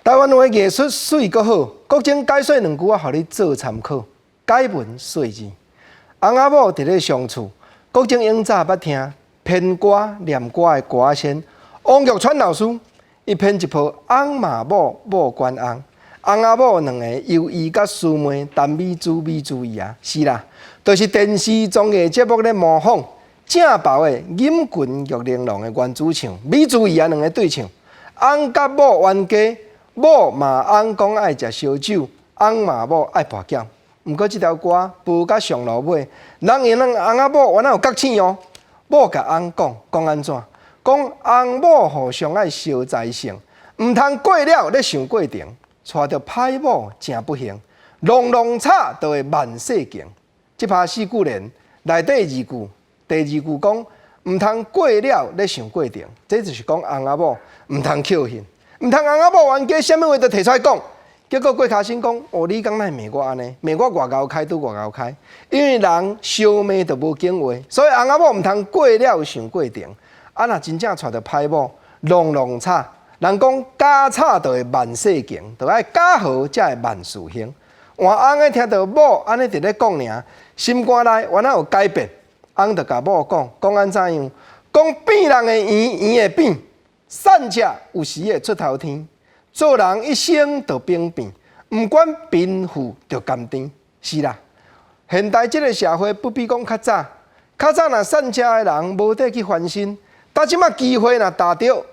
台灣話藝術媠閣好，國政解說兩句我予你做參考。解文說字，翁仔某佇咧相處，國政永早捌聽編歌念歌的歌仔仙王玉川老師，伊編一部翁罵某，某管翁，翁仔某兩個由伊佮師妹陳美珠美珠伊啊，是啦，就是電視綜藝節目咧模仿正爆的錦裙玉玲瓏的原主唱美珠伊啊兩個對唱，翁佮某冤家，某罵翁講愛食燒酒，翁罵某愛跋筊。毋過這條歌播甲上落尾，人𪜶兩翁仔某原來有覺醒哦。某共翁講講按怎？講翁某互相愛相栽成，毋通過了咧想過程，娶著歹某誠不幸，挵挵吵就會萬世情。這拍四句聯內底二句，第二句講毋通過了咧想過程，這就是講翁仔某毋通抾恨，毋通翁仔某冤家，啥物話都提出來講。結果郭卡生講：哦，你敢會罵我按呢？罵我偌𠢕開拄偌𠢕開，因為人相罵就無景話，所以翁仔某毋通過了想過程。啊，若真正娶著歹某，挵挵吵，人講假吵就會萬世情，就愛假和才會萬事興。換翁的聽著某按呢佇咧講爾，心肝內原來有改變，翁就共某講講按怎樣？講變人會圓，圓會變，散赤有時會出頭天。做人一生就變變，毋管貧富就甘甜。是啦，現代這個社會不比講較早，較早若散赤的人無得去翻身，但這馬機會若踏著，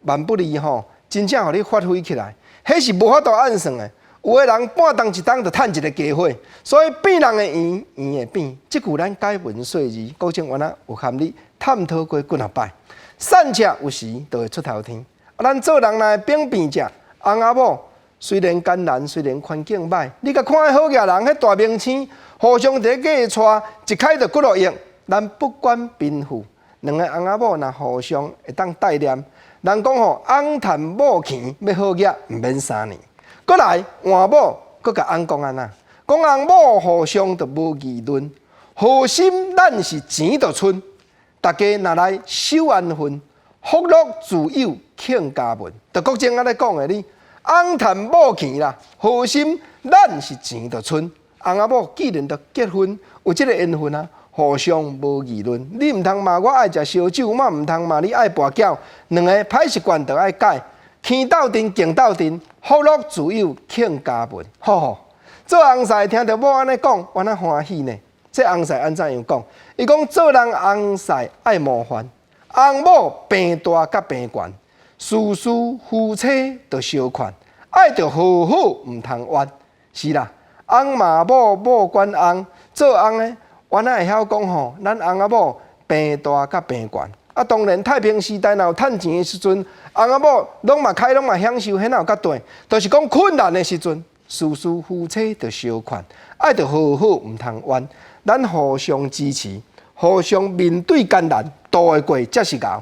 萬不利吼，真正予你發揮起來，彼是無法度按算的。有的人半冬一冬就趁一个機會，所以變人會圓，圓會變。這句咱解文說字，國政原來有含你探討過幾若擺。散赤有時就會出頭天，啊，咱做人來變變者。翁仔某雖然艱難，雖然環境䆀，你共看彼好額人，彼大明星互相佇咧過娶，一開就幾落億。咱不管貧富，兩個翁仔某若互相會當帶念，人講吼，翁趁某錢欲好額，毋免3年。閣來換某，閣共翁講按怎？講翁某互相就無議論，好心咱是錢就賰。大家若來守安分，福祿自有慶家門。就國政按呢講的，你翁趁某錢啦，好心咱是錢就賰。翁仔某既然都結婚，有這個緣分啊，互相無議論。你毋通罵我愛食燒酒，我毋通罵你愛跋筊。兩个歹習慣就愛改，坑鬥陣，敬鬥陣，福祿自有慶家門。吼吼，做翁婿聽著某按呢講，原來歡喜呢。這翁婿按怎樣講？伊講做人翁婿愛模範，翁某病大佮病懸。事事夫妻就相勸，愛著和好毋通怨。是啦，翁罵某，某管翁，做翁的原來會曉講吼，咱翁仔某病大佮病懸。啊，當然太平時代若有趁錢的時陣，翁仔某攏嘛開攏嘛享受，彼哪有較短？就是講困難的時陣，事事夫妻就相勸，愛著和好毋通怨。咱互相支持，互相面對艱難，渡會過才是𠢕。